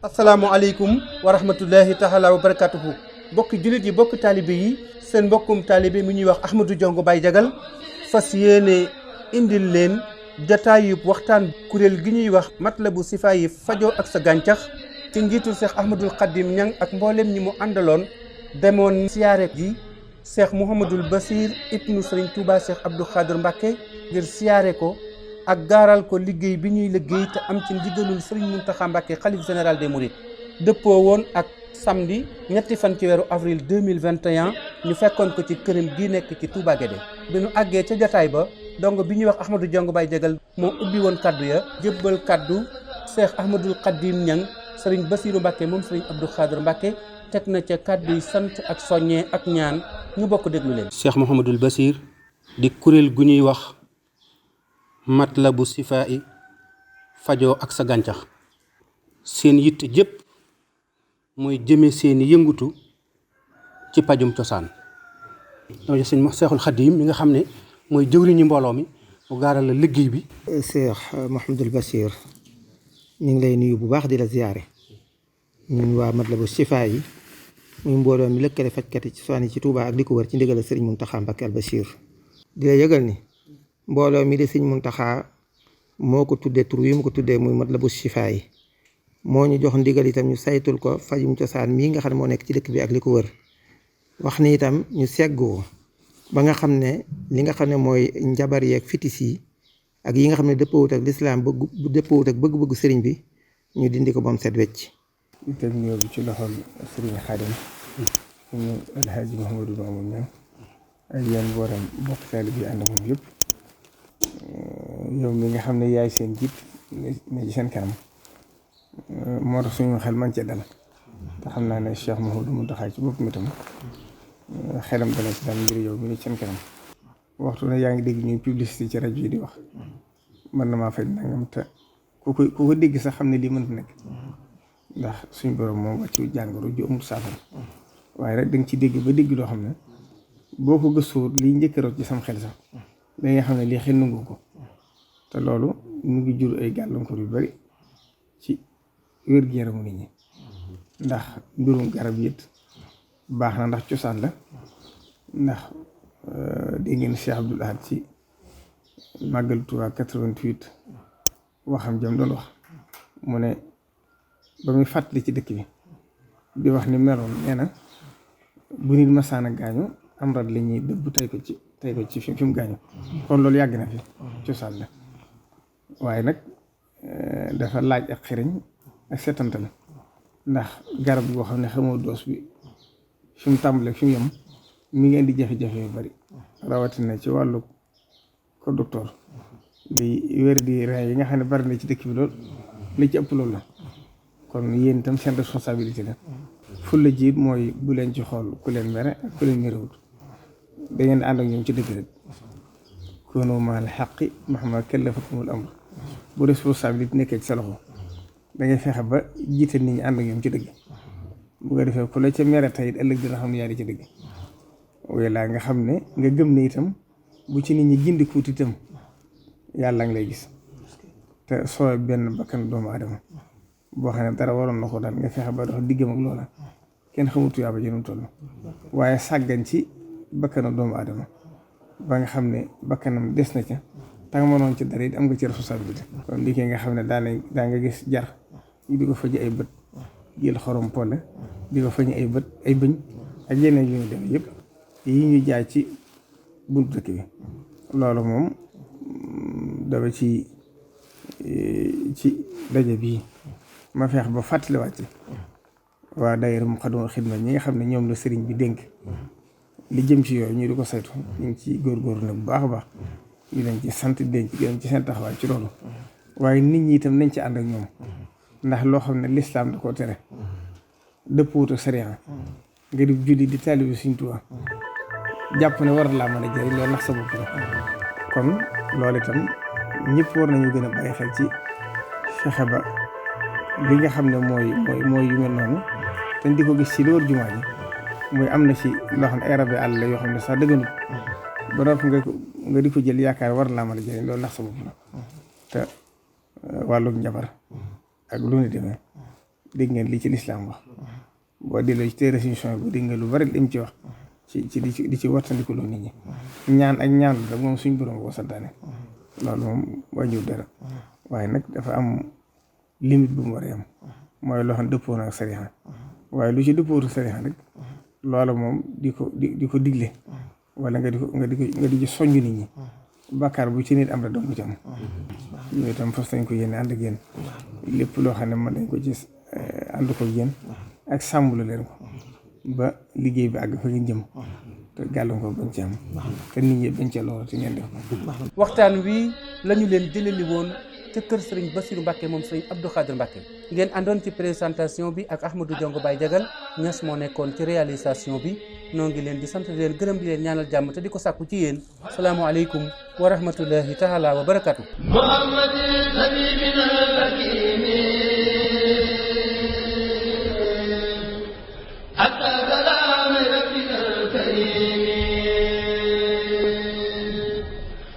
asalaamaaleykum wa rahmatullahi taala wa barakatuhu bokki jullit yi bokki taalibe yi seen mbokkum taalibe mi ñuy wax Ahmadou Diongue Baye Diagal fas yéene indil leen jataayub waxtaan kuréel gi ñuy wax Matlabu Sifaayi fajoo ak sa gàncax ci njiitul Cheikh Ahmadoul Khadim Niang ak mboolem ñi mu àndaloon demoon siyaare ji Cheikh Mouhamadoul Bassir ibnu Serigne Touba Cheikh Abdou Khadir Mbacké ngir siyaare ko ak gaaral ko liggéey bi ñuy liggéey te am ci ndigalul Serigne Mountakha Mbacké xalif général des Mourides dëppoo woon ak samedi ñetti fan ci weeru avril 2021 ñu fekkoon ko ci këram gi nekk ci Touba Guédé bi ñu àggee ca jataay ba donc bi ñuy wax Ahmadou Diongue Baye Diagal moo ubbi woon kaddu ya jébbal kaddu Cheikh Ahmadoul Khadim Niang Serigne Bassirou Mbacké moom Serigne Abdou Khadir Mbacké teg na ca kaddu yi sant ak soññee ak ñaan ñu bokk déglu leen. Cheikh Mouhamadoul Bassir di kuréel gu ñuy wax Matlabu Sifaayi fajoo ak sa gàncax seen yitte jëpp mooy jëme seeni yëngutu ci pajum cosaan dama jox sëñ Seexul Xadiim mi nga xam ne mooy jëwriñu mbooloo mi mu gaaral la liggéey bi. Cheikh Mouhamadoul Bassir ñu ngi lay nuyu bu baax di la ziyaare ñun waa Matlabu Sifaayi muy mbooloo mi lëkkale fajkat yi ci cosaan yi ci Touba ak li ko wër ci ndigal Serigne Mountakha Mbacké al Bachir di la yëgal ni mbooloo mi de Serigne Mountakha moo ko tuddee tur wi mu ko tuddee muy Matlabu Sifaayi moo ñu jox ndigal itam ñu saytul ko fajum cosaan mii nga xam ne moo nekk ci dëkk bi ak li ko wër wax ni itam ñu seggoo ba nga xam ne li nga xam ne mooy njabar yeeg fitis yi ak yi nga xam ne dëppawut ak lislaam dëppawut ak bëgg-bëggu sëriñ bi ñu dindi ko ba mu set wecc. itam ñëw bi ci loxol sëriñ Xaadim ñu Alhaaji Mouhamadou Mamoun Niang ak yéen booram bokk taalibe bi ànd ak moom yëpp yow mi nga xam ne yaay seen jiit ne ci seen kanam moo tax suñu xel man cee dal te xam naa ne Cheikh Mouhamadou Mountakha ci boppam itam xelam dana ci dal ngir yow mi ne ci seen kanam waxtu ne yaa ngi dégg ñuy publicité ci rajo yi di wax mën na maa fay nangam te ku ko dégg sax xam ne lii mënut nekk ndax suñu borom moom wàccu jàngoro ju amul saafara waaye rek da nga ci dégg ba dégg loo xam ne boo ko gëstoo liy njëkk a rot ci sam xel sax da nga xam ne lii xel nangu ko te loolu mu ngi jur ay gàllankoor yu bari ci wér-gu-yaramu nit ñi ndax mbirum garab yit baax na ndax cosaan la ndax dégg ngeen Cheikh Abdoul Ahad ci màggal Tuubaa 88 waxam jëm doon wax mu ne ba muy fàttali ci dëkk bi di wax ni meloon nee na bu nit masaana gaañu am rat la ñuy dëbb tey ko ci fi mu gaañu kon loolu yàgg na fi cosaan la waaye nag dafa laaj ak xiriñ ak setantal ndax garab goo xam ne xamoo doos bi fi mu tàmbalee fi mu yem mi ngi indi jafe-jafe yu bari rawatina ci wàllu ko docteur li wér di rey yi nga xam ne bari na ci dëkk bi lool li ci ëpp loolu la kon yéen itam seen responsabilité la ful la jiit mooy bu leen ci xool ku leen mere ak ku leen merewut da ngeen ànd ak ñoom ci dëgg rek kono maal xaqi mahma kallafakumul amr bu responsabilité nekkee ci sa loxo da ngay fexe ba jiite nit ñi ànd ak ñoom ci dëgg bu ko defee ku la ca mere tey ëllëg dina xam ne yaa di ci dëgg walla nga xam ne nga gëm ne itam bu ci nit ñi gindi kuut itam yàlla ngi lay gis te soo benn bakkan doomu aadama boo xam ne dara waroon na ko daal nga fexe ba dox diggam ak loola kenn xamutu yaa ba jënum toll waaye sàggan ci bakkanu doomu aadama ba nga xam ne bakkanam des na ca te nga mënoon ci dara it am nga ci responsabilité kon li nga xam ne daa nga gis jar yi di ko faji ay bët jël xorom pole di ko faji ay bët ay bëñ ak yeneen yu ñu dem yëpp yi ñu jaay ci buntu dëkk bi loolu moom dama ci daje bii ma feex ba fàttaliwaat ci waa daayira Moukhaddamatoul Khidma ñi nga xam ne ñoom la sëriñ bi dénk li jëm ci yooyu ñu di ko saytu ñu ngi ci góorgóorlu nag bu baax a baax ñu leen ci sant di leen ci gërëm ci seen taxawaay ci loolu waaye nit ñi itam nañ ci ànd ak ñoom ndax loo xam ne lislaam da koo tere dëppwut ak sariya nga di julli di taalibe Sëriñ Tuubaa jàpp ne war laa mën a jëriñ loolu nax sa bopp la kon loolu itam ñëpp war nañu gën a bàyyi xel ci fexe ba li nga xam ne mooy yu mel noonu te di ko gis ci loolu jumaa ji muy am na ci loo xam ne ay rabi àll la yoo xam ne sax dëgganut ba noppi nga di ko jël yaakaar war laa mën a jëriñ loolu ndax sa bopp la te wàllum njabar ak lu ne demee dégg ngeen li ci lislaam wax boo delloo ci téere suñu bu dégg ngeen lu bari lim ci wax ci di ci wattandiku loo nit ñi ñaan ak ñaan rek moom suñ borom koo santaane loolu moom wàññiw dara waaye nag dafa am limite bu mu war a am mooy loo xam ne dëppoo na ak sariya waaye lu ci dëppootu sariya rek loola moom di ko digle wala nga di ci soññ nit ñi bàkkaar bu ci nit am la doom bu ci am yooyu itam fas nañ ko yéene ànd ak yéen lépp loo xam ne mën nañ ko ci ànd ko yéen ak sàmbula leen ko ba liggéey bi àgg fa ngeen jëm te gàllankoor bañ ci am te nit ñi bañ ci loolu te ngeen def ko. waxtaan wi lañu leen jëleli woon ca kër Serigne Bassirou Mbacké moom Serigne Abdou Khadre Mbacké ngeen àndoon ci présentation bi ak Ahmadou Diongue Baye Diagal Niass moo nekkoon ci réalisation bi noo ngi leen di sant di leen gërëm di leen ñaanal jàmm te di ko sàkku ci yéen salaamu aleykum wa rahmatullahi taala wa barakatuh.